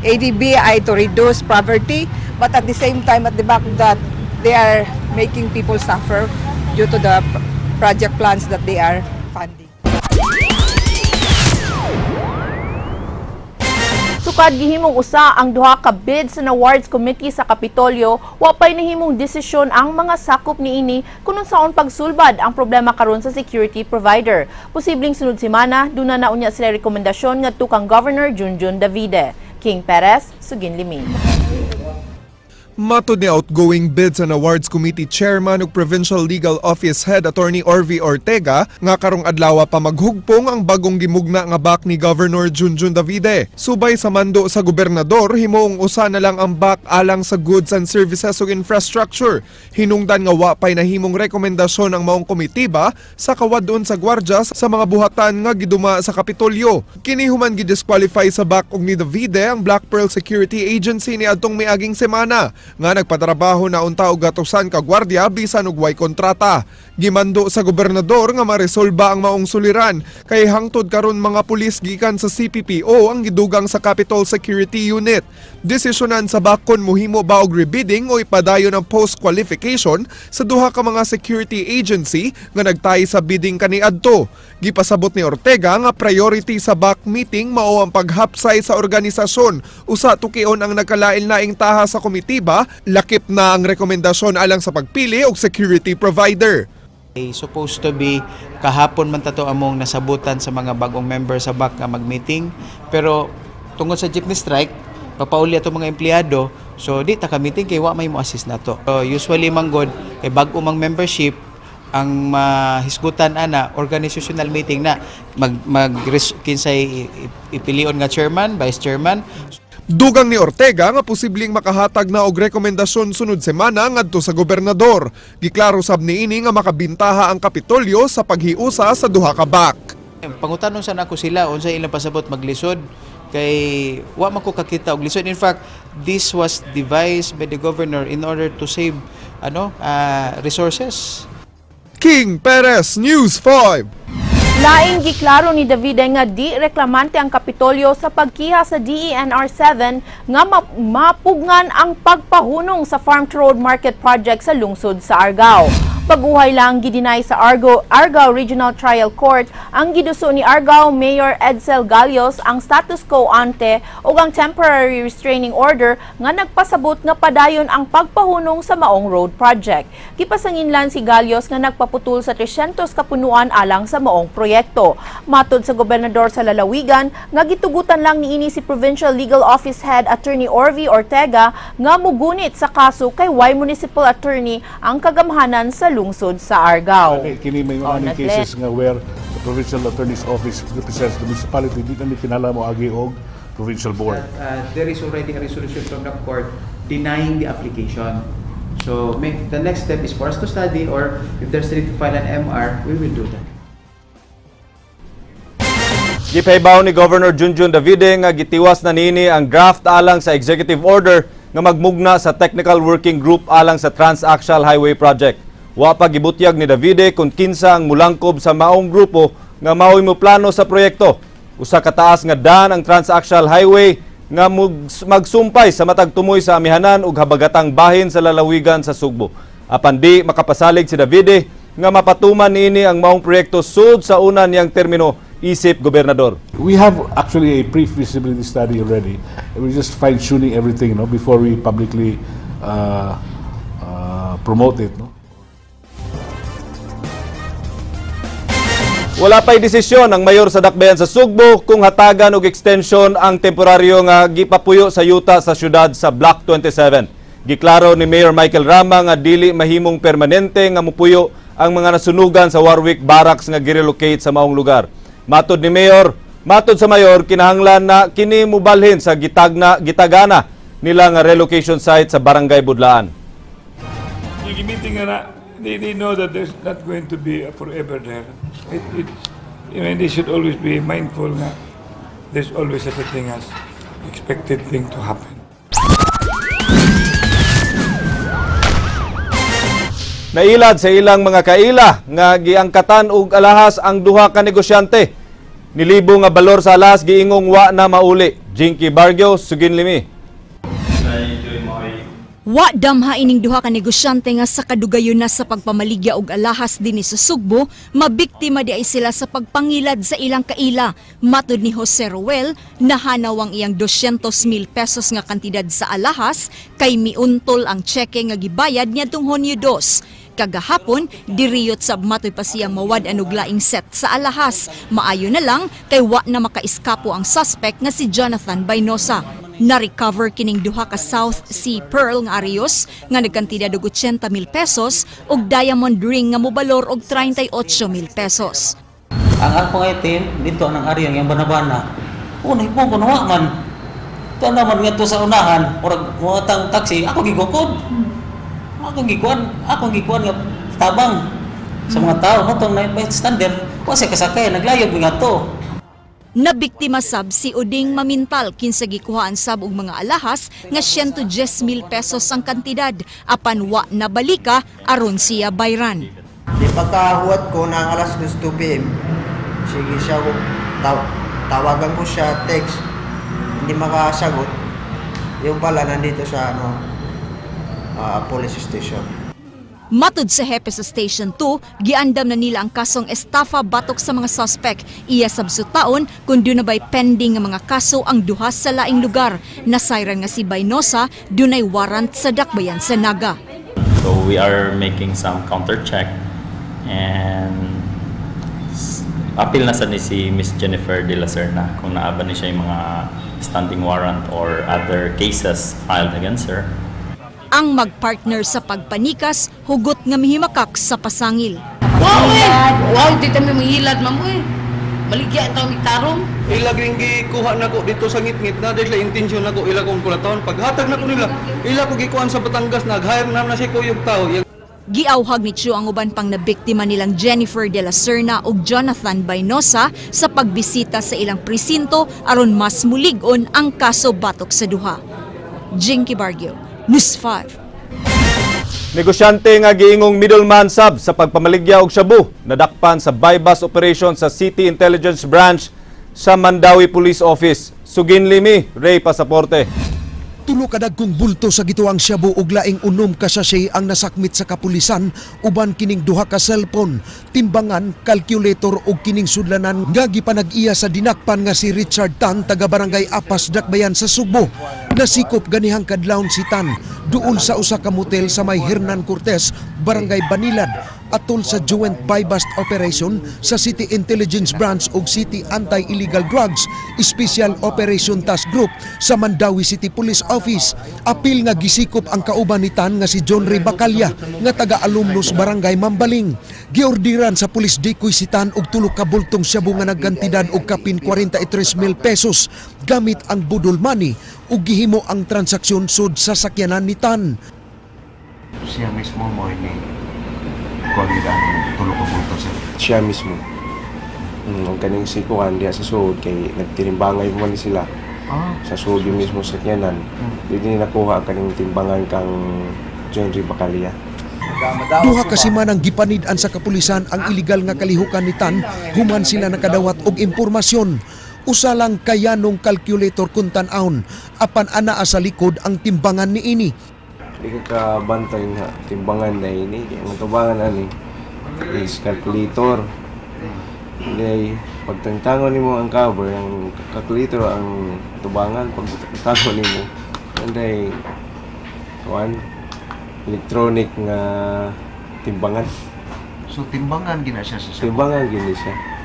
ADB ay to reduce poverty, but at the same time, at the back of that, they are making people suffer due to the project plans that they are funding. Sukad gihimong usa ang duha ka bids and awards committee sa Kapitolyo, wa pay nahimong desisyon ang mga sakop niini kun unsaon pagsulbad ang problema karon sa security provider. Posibleng sunod semana duna na unya sila rekomendasyon ngadto kang Governor Junjun Davide. King Perez, sugin limi. Matod ni outgoing Bids and Awards Committee Chairman ug Provincial Legal Office Head Attorney Orvie Ortega nga karong adlaw pa maghugpong ang bagong gimugna nga BAC ni Governor Junjun Davide. Subay sa mando sa gobernador, himuong usa na lang ang BAC alang sa goods and services ug infrastructure. Hinungdan nga wa pay nahimong rekomendasyon ang maong komitiba sa kawadon sa gwardya sa mga buhatan nga giduma sa Kapitolyo. Kini human gidisqualify sa BAC og ni Davide ang Black Pearl Security Agency ni adtong miaging semana nga nagpatrabaho na unta og gatusan ka gwardiya bisan og way kontrata. Gimando sa gobernador nga maresolba ang maong suliran kay hangtod karon mga pulis gikan sa CPPO ang gidugang sa Capitol Security Unit. Desisyonan sa BAC kon mohimo ba og rebidding o ipadayon ang post-qualification sa duha ka mga security agency nga nagtahi sa bidding kaniadto. Gipasabot ni Ortega nga priority sa BAC meeting mao ang paghapsay sa organisasyon. Usa tukion ang nagkalain-laing taha sa komitiba, lakip na ang rekomendasyon alang sa pagpili og security provider. Supposed to be kahapon man tato among nasabutan sa mga bagong member sa BAC nga mag-meeting, pero Tungod sa jeepney strike, papauli ato mga empleyado, so di ta ka meeting kay wa may mo assist nato. So, usually man god kay bag-o mang membership ang mahisgutan ana organizational meeting na mag mag kinsay ipilion nga chairman, vice chairman. Dugang ni Ortega nga posibleng makahatag na og rekomendasyon sunod semana ngadto sa gobernador. Giklaro sab niini nga makabintaha ang Kapitolyo sa paghiusa sa duha ka BAC. Pangutanon sa nako sila unsa ilang pasabot maglisod kay wa man ko kakita og lisod. In fact, this was devised by the governor in order to save resources. King Perez, News 5. Laing giklaro ni Davide nga di reklamante ang Kapitolyo sa pagkiha sa DENR 7 nga mapugngan ang pagpahunong sa Farm to Road Market Project sa lungsod sa Argao. Baguhay lang gidinay sa Argao Regional Trial Court ang giduso ni Argao Mayor Edsel Galios ang status quo ante ug ang temporary restraining order nga nagpasabot nga padayon ang pagpahunong sa maong road project. Gipasanginlan si Galios nga nagpaputol sa 300 kapunuan alang sa maong proyekto. Matod sa gobernador sa lalawigan nga gitugutan lang niini si Provincial Legal Office Head Attorney Orvie Ortega nga mugunit sa kaso kay Y Municipal Attorney ang kagamhanan sa lungsod sa Argao. Kini may mga cases nga where the Provincial Attorney's Office represents the municipality, di na kinahanglan mo agi og provincial board. There is already a resolution from the court denying the application. So the next step is for us to study, or if there's need to file an MR, we will do that. Gipahibaw ni Governor Junjun Davide nga gitiwas na niini ang draft alang sa executive order nga magmugna sa Technical Working Group alang sa Transaxial Highway Project. Wa pa gibutyag ni Davide kung kinsa ang mulangkob sa maong grupo nga maoy moplano sa proyekto. Usa ka taas nga daan ang Transaxial Highway nga magsumpay sa matag tumoy sa amihanan ug habagatang bahin sa lalawigan sa Sugbo. Apan di makapasalig si Davide nga mapatuman niini ang maong proyekto sud sa una niyang termino isip gobernador. We have actually a pre-feasibility study already. We're just fine-tuning everything, no, before we publicly promote it. No? Wala pa'y desisyon ang mayor sa Dakbayan sa Sugbo kung hatagan og extension ang temporaryo nga gipapuyo sa yuta sa syudad sa Block 27. Giklaro ni Mayor Michael Rama nga dili mahimong permanente nga mupuyo ang mga nasunugan sa Warwick Barracks nga girelocate sa maong lugar. Matod ni Mayor, matod sa mayor, kinahanglan na kini mubalhin sa gitagana nila nga relocation site sa Barangay Budlaan. Yung meeting na, they know that there's not going to be forever there. They should always be mindful na there's always such a thing as expected thing to happen. Nailad sa ilang mga kaila nga giangkatan og alahas ang duha ka negosyante. Nilibo nga balor sa alahas giingong wa na mauli. Jinky Barrio, Suginlimi. Wa damha ining duha ka negosyante nga sa kadugayon na sa pagpamaligya og alahas dinhi sa Sugbo, mabiktima di ay sila sa pagpangilad sa ilang kaila. Matod ni Jose Roel, nahanaw ang iyang 200,000 pesos nga kantidad sa alahas kay miuntol ang tseke nga gibayad niadtong Hunyo 2. Kagahapon, diriyot sab matoy pa siyang mawad-an og laing set sa alahas. Maayo na lang kay wa na makaiskapo ang suspect nga si Jonathan Baynosa. Na-recover kining duha ka South Sea Pearl nga arios nga nagkantidad og 80,000 pesos ug diamond ring nga mobalor og 38,000 pesos. Ang akong item dito ang ari ang banabana. Unay po kuno man. Tuan naman ngadto sa unahan, murag muatang taxi, ako gigukod. Ako gikuan nga tabang sa mga tao mo tong standard, wa siya kasakay, naglayog mi ngadto. Nabiktima sab si Uding Mamintal kinsa gikuhaan sab og mga alahas nga 110,000 pesos ang kantidad apan wa nabalika aron siya bayran. Di pagkahuwat ko ng alas 2 PM, sige siya ko tawagan ko siya, text, hindi makasagot. Yung pala nandito sa police station. Matud sa hepe sa Station 2, giandam na nila ang kasong estafa batok sa mga suspect. Iya sabsutaon kung doon na ba'y pending nga mga kaso ang duha sa laing lugar. Nasayran nga si Baynosa, dunay warrant sa Dakbayan sa Naga. So we are making some counter check and Apil na sa ni si Miss Jennifer De La Serna kung naaba ni siya yung mga standing warrant or other cases filed against her. Ang magpartner sa pagpanikas, hugot nga mihimakak sa pasangil. Wow, eh! Wow, di kami manghilad, ma'am, eh. Maligya ang tawag tarong. Ila ring gikuha nako dito sa ngitngit na dahil sa intensyon nako ila kong kulaton. Paghatag nako nila, ila ko gikuan sa Batangas, nag-hire na na si kuyog tao. Giawhag ni Chu ang uban pang nabiktima nilang Jennifer De La Serna ug Jonathan Baynosa sa pagbisita sa ilang presinto aron mas mulig-on ang kaso batok sa duha. Jinky Bargio, News 5. Negosyante nga giingong middleman sab sa pagpamaligya og shabu nadakpan sa buy-bust operation sa City Intelligence Branch sa Mandaue Police Office. Suginlimi, Ray Pasaporte. Tulo ka dagkong bulto sa gituang shabu ug laing 6 ka sachet ang nasakmit sa kapulisan uban kining 2 ka cellphone, timbangan, calculator ug kining sudlanan nga gipanag-iya sa dinakpan nga si Richard Tan taga Barangay Apas, Dakbayan sa Sugbo. Nasikop ganihang kadlawon si Tan duol sa usa ka motel sa may Hernan Cortez, Barangay Banilad, atol sa joint buy-bust operation sa City Intelligence Branch ug City Anti-Illegal Drugs Special Operation Task Group sa Mandaue City Police Office. Apil nga gisikop ang kauban ni Tan nga si John Ray Bacalla nga taga-alumnos Barangay Mambaling. Giordiran sa pulis dikoy si Tan og 3 ka bultong shabu nga nagkantidad og kapin 43,000 pesos gamit ang budol money ug gihimo ang transaksyon sud sa sakyanan ni Tan. Siya mismo mo ini tulog ko bulto sir. Siya mismo. Ang kaning sikuan diya sa suod kay nagtinimbangay man ni sila. Sa suod yung mismo sakyanan. Di din nakuha ang kaning timbangan kang John Ray Bacalla. Duha ka semana ang gipanid-an sa kapulisan ang iligal nga kalihukan ni Tan human sila nakadawat og impormasyon. Usa lang kayanong calculator kun tan-awon apan anaa sa likod ang timbangan niini. Di ka kabantay nga timbangan na ini. Ang timbangan ani is calculator. Hindi, pagtangtangon nimo ang cover, ang calculator ang tubangan, pagtangtangon nimo anday kuan electronic nga timbangan. So timbangan gina siya sa timbangan gini siya.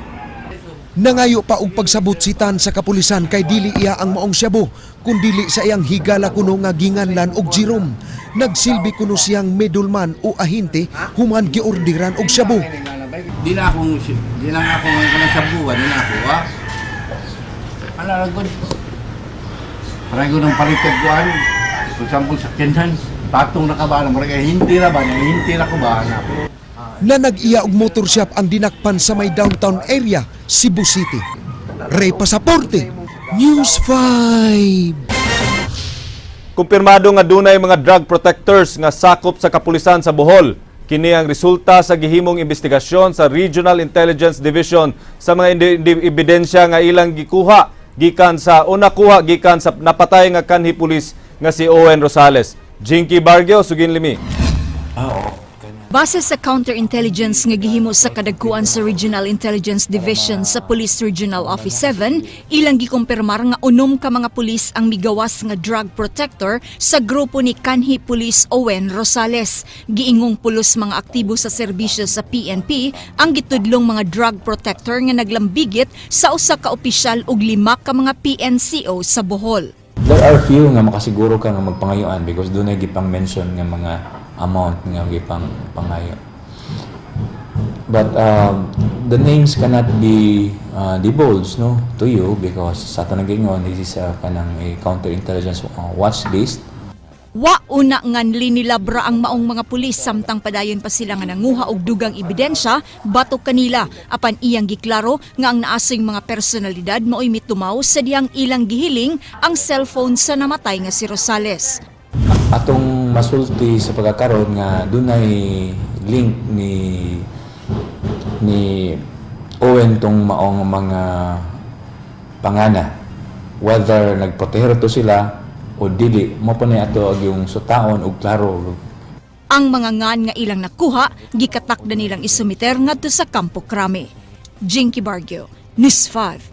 Nangayo pa og pagsabot si Tan sa kapulisan kay dili iya ang maong shabu kundili sa iyang higala kuno nga ginganlan og Jerome. Nagsilbi kuno siyang middleman o ahente human giordiran og shabu. Di na akong di na ako kanang shabu, di na ako ha. Ana ra gud. Paray gud ang palitag kuan. For example sa kenhan, patong na ka ba na murag hinti ra ba, hinti ra ko ba na. Na nag-iya og motor shop ang dinakpan sa may downtown area, Cebu City. Ray Pasaporte, News 5. Kumpirmado nga dunay mga drug protectors nga sakop sa kapulisan sa Bohol. Kini ang resulta sa gihimong investigasyon sa Regional Intelligence Division sa mga ebidensya nga ilang gikuha gikan sa o nakuha gikan sa napatay nga kanhi pulis nga si Owen Rosales. Jinky Bargio, Suginlimi. Base sa counterintelligence nga gihimo sa kadagkuan sa Regional Intelligence Division sa Police Regional Office 7, ilang gikumpirmar nga 6 ka mga pulis ang migawas nga drug protector sa grupo ni Kanhi Police Owen Rosales. Giingong pulos mga aktibo sa serbisyo sa PNP ang gitudlong mga drug protector nga naglambigit sa usa ka opisyal ug 5 ka mga PNCO sa Bohol. There are few nga makasiguro ka nga magpangayuan because dunay gipang mention nga mga amount nga gipang pangayo. But the names cannot be divulged, no, to you because sa tanang gingon this is kanang a counterintelligence watch list. Wa una nganli nilabra ang maong mga pulis samtang padayon pa sila nga nanguha og dugang ebidensya batok kanila apan iyang giklaro nga ang naasing mga personalidad maoy mitumaw sa diyang ilang gihiling ang cellphone sa namatay nga si Rosales. Atong masulti sa pagkakaroon nga dunay link ni Owen tong maong mga pangana, whether nagprotehero to sila o dili, mo pa na ato ag yung sutaon og klaro. Ang mga ngan nga ilang nakuha gikatakda nilang isumiter ngadto sa Campo Crame. Jinky Bargio, News 5.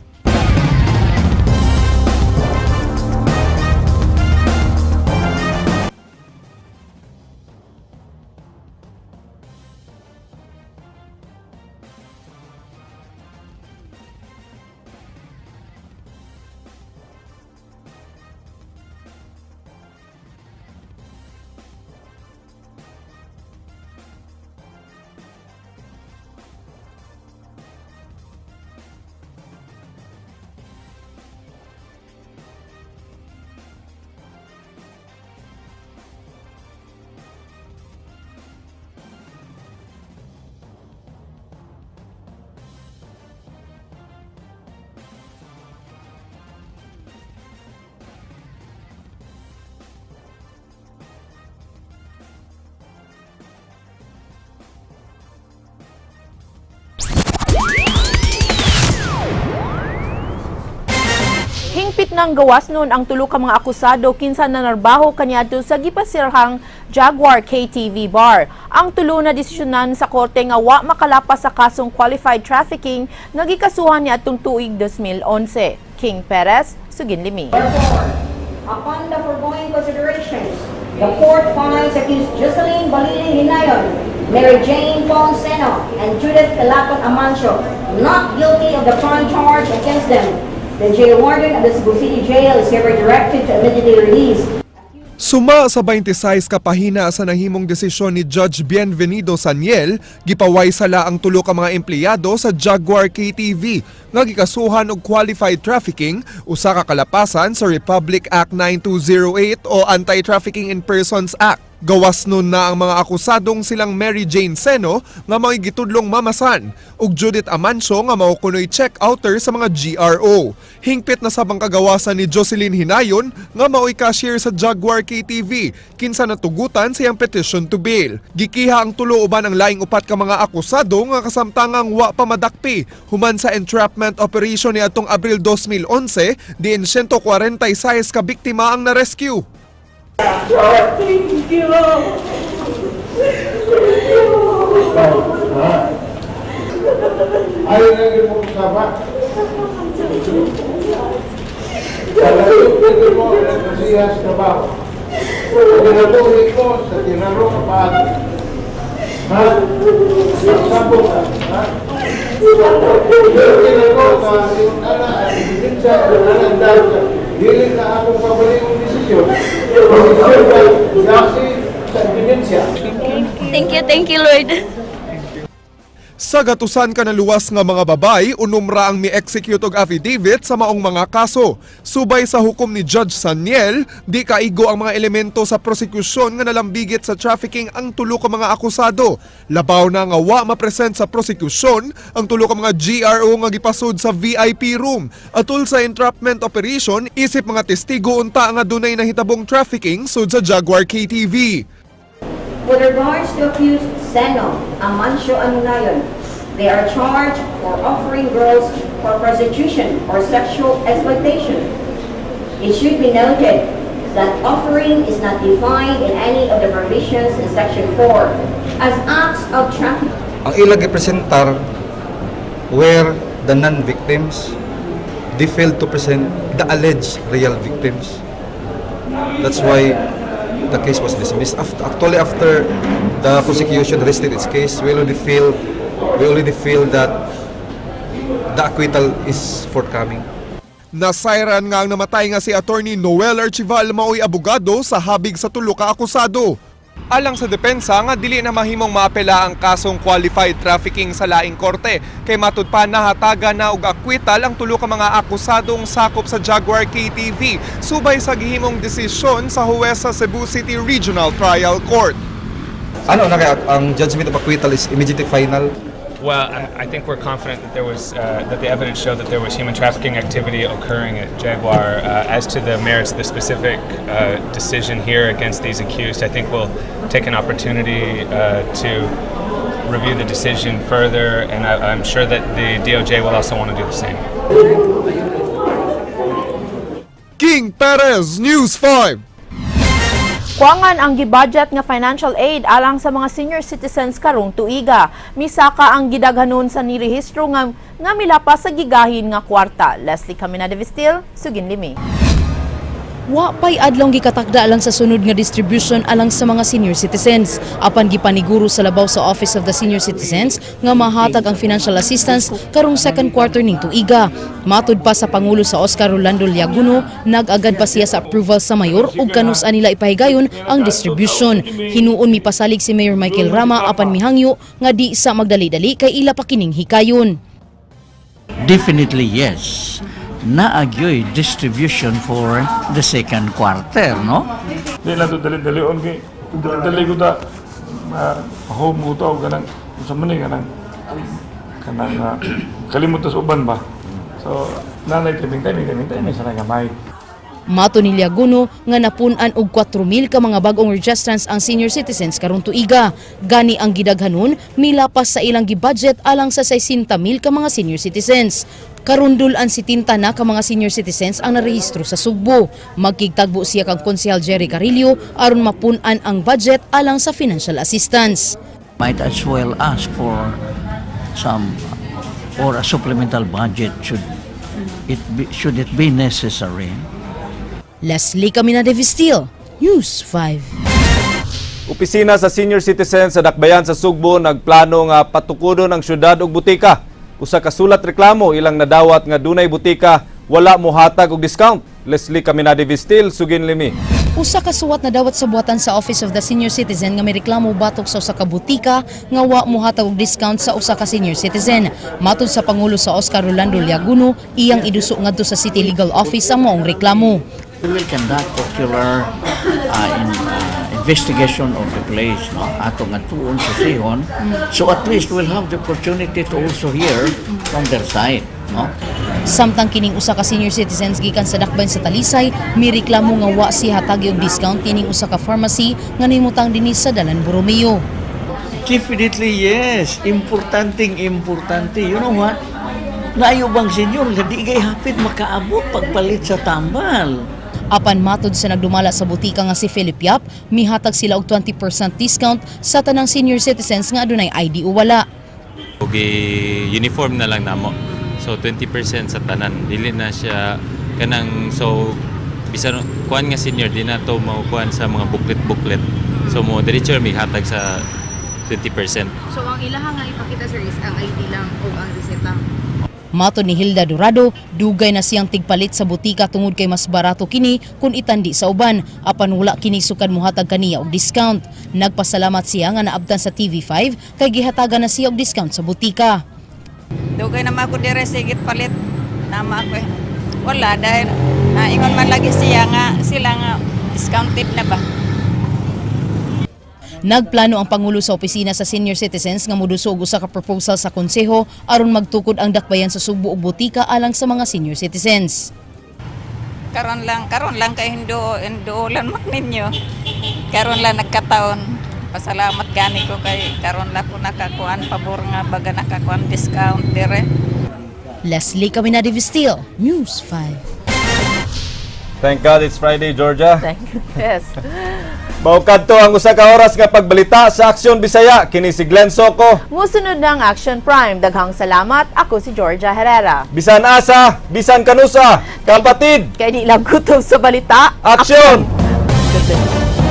Nang gawas nun ang tulo ka mga akusado kinsa nanarbaho kaniadto sa gipasirhang Jaguar KTV Bar. Ang tulo na desisyonan sa korte nga wa makalapas sa kasong qualified trafficking nga gikasuhan niadtong tuig 2011. King Perez, Sugin Limi. Upon the foregoing considerations, the court finds accused Jocelyn Balili Hinayon, Mary Jane Ponceno, and Judith Elacon Amancio not guilty of the crime charged against them. The jail warden of the Cebu City Jail is hereby directed to immediately release Suma sa 26 ka pahina sa nahimong desisyon ni Judge Bienvenido Saniel, gipaway sala ang tulo ka mga empleyado sa Jaguar KTV nga gikasuhan og qualified trafficking, usa ka kalapasan sa Republic Act 9208 o Anti-Trafficking in Persons Act. Gawas nun na ang mga akusadong silang Mary Jane Seno nga mao'y gitudlong mamasan ug Judith Amancio nga mao kuno'y check-outer sa mga GRO. Hingpit na sabang kagawasan ni Jocelyn Hinayon nga mao'y cashier sa Jaguar KTV kinsa natugutan sa iyang petition to bail. Gikiha ang tulo uban ang laing upat ka mga akusado nga kasamtangang wa pa madakpi human sa entrapment operation niadtong Abril 2011 diin 146 ka biktima ang na-rescue. Thank you. Thank you. Ayaw na mo kasama. Pwede mo ang siya sa trabaho. Ginabuhi ko sa tinaro ka paagi. Ha? Sabot ka. Ha? Tinaro ka, yung anak, ang ebidensya, ang anak dahil sa dili na akong pabalingong desisyon. Desisyon kay base sa ebidensya. Thank you, Lord. Sa gatusan ka naluwas nga mga babay, 6 ra ang mi-execute og affidavit sa maong mga kaso. Subay sa hukom ni Judge Saniel, di kaigo ang mga elemento sa prosekusyon nga nalambigit sa trafficking ang tulo ka mga akusado. Labaw na nga wa mapresent sa prosekusyon ang tulo ka mga GRO nga gipasud sa VIP room. Atul sa entrapment operation, isip mga testigo unta nga dunay nahitabong trafficking sud sa Jaguar KTV. With regards to accused Seno, Amancio, and Hinayon, they are charged for offering girls for prostitution or sexual exploitation. It should be noted that offering is not defined in any of the provisions in Section 4 as acts of trafficking. Ang ilang gipresentar were the non-victims. They failed to present the alleged real victims. That's why the case was dismissed. Actually, after the prosecution rested its case, we already feel that the acquittal is forthcoming. Nasayran nga ang namatay nga si Attorney Noel Archival maoy abogado sa habig sa tulo ka akusado. Alang sa depensa nga dili na mahimong maapela ang kasong qualified trafficking sa laing korte kay matud pa nahatagan na og acquittal ang tulo ka mga akusadong sakop sa Jaguar KTV subay sa gihimong desisyon sa huwes sa Cebu City Regional Trial Court. Ano na kaya ang judgment of acquittal is immediately final. Well, I think we're confident that the evidence showed that there was human trafficking activity occurring at Jaguar. As to the merits of the specific decision here against these accused, I think we'll take an opportunity to review the decision further, and I'm sure that the DOJ will also want to do the same. King Perez, News 5. Kuwangan ang gibudget nga financial aid alang sa mga senior citizens karong tuiga. Misaka ang gidaghanon sa nirehistro nga milapas sa gigahin nga kwarta. Leslie Caminada Vistil, Sugin Limi. Wa pay adlong gikatakda alang sa sunod nga distribution alang sa mga senior citizens. Apan gipaniguro sa labaw sa Office of the Senior Citizens nga mahatag ang financial assistance karong second quarter ning tuiga. Matud pa sa Pangulo sa Oscar Rolando Llaguno, nag-agad pa siya sa approval sa mayor ug kanus-a nila ipahigayon ang distribution. Hinuon mipasalig si Mayor Michael Rama apan mihangyo nga di sa magdali-dali kay ila pa kining hikayon. Definitely yes. Naa gyoy distribution for the second quarter, no? Di lang to dali-dali on kay dali-dali ko ta home mo to kanang sa man ni kanang kalimot ta sa uban ba. So nanay timing timing timing timing sa gamay. Mato ni Llaguno nga napun-an og 4,000 ka mga bag-ong registrants ang senior citizens karong tuiga. Gani ang gidaghanon milapas sa ilang gibudget alang sa 60,000 ka mga senior citizens. Karon dul-an 70 na ka mga senior citizens ang narehistro sa Sugbo. Magkigtagbo siya kang Konsehal Jerry Carillo aron mapun-an ang budget alang sa financial assistance. Might as well ask for some or a supplemental budget should it be necessary. Leslie Camina de Vistil, News 5. Opisina sa senior citizen sa Dakbayan sa Sugbo nagplano nga patukodon ang syudad og butika. Usa ka sulat reklamo ilang nadawat nga dunay butika wala mohatag og discount. Leslie Caminade Vistil, sugin limi. Usa ka suwat na dawat sa buhatan sa Office of the Senior Citizen nga may reklamo batok sa usa ka butika nga wa mohatag og discount sa usa ka senior citizen. Matud sa pangulo sa Oscar Rolando Llaguno, iyang iduso ngadto sa City Legal Office ang maong reklamo. We will conduct ocular investigation of the place, no? Ato nga tuon sa sihon. So at least we'll have the opportunity to also hear from their side, no? Samtang kining usa ka senior citizens gikan sa Dakbayan sa Talisay, may reklamo nga wa siya hatagi og discount kining usa ka pharmacy nga nahimutang dinhi sa Dalan Borromeo. Definitely yes. Importanteng importante. You know what? Naayo bang senior nga di kay hapit makaabot pagpalit sa tambal. Apan matod sa nagdumala sa butika nga si Philip Yap, mihatag sila og 20% discount sa tanang senior citizens nga adunay ID o wala. Ug uniform na lang namo. So 20% sa tanan, dili na siya kanang, so bisan kuan nga senior, di na to makukuan sa mga booklet-booklet. So mo diretso mi hatag sa 20%. So ang ilaha nga ipakita, sir, is ang ID lang o ang reseta? Matod ni Hilda Dorado, dugay na siyang tigpalit sa butika tungod kay mas barato kini kung itandi sa uban, apan wala kini sukad mohatag kaniya og discount. Nagpasalamat siya nga naabtan sa TV5 kay gihatagan na siya og discount sa butika. Dugay naman ako dire sigit palit. Nama ako eh. Wala dahil naingon man lagi siya nga sila nga discounted na ba. Nagplano ang pangulo sa opisina sa senior citizens nga moduso og usa ka proposal sa konseho aron magtukod ang Dakbayan sa Sugbo og butika alang sa mga senior citizens. Karon lang kay hindo hindulan man ninyo. Karon lang nagkataon. Pasalamat gani ko kay karon lang ko nakakuan pabor nga baga nakakuan discount dire. Leslie Caminade Vistil, News 5. Thank God it's Friday, Georgia. Thank you. Yes. Mao kadto ang usa ka oras nga pagbalita sa Aksyon Bisaya. Kini si Glenn Soco. Musunod ng Action Prime. Daghang salamat. Ako si Georgia Herrera. Bisan asa, bisan kanusa, kapatid. Kay di lang gutom sa balita. Aksyon! Action!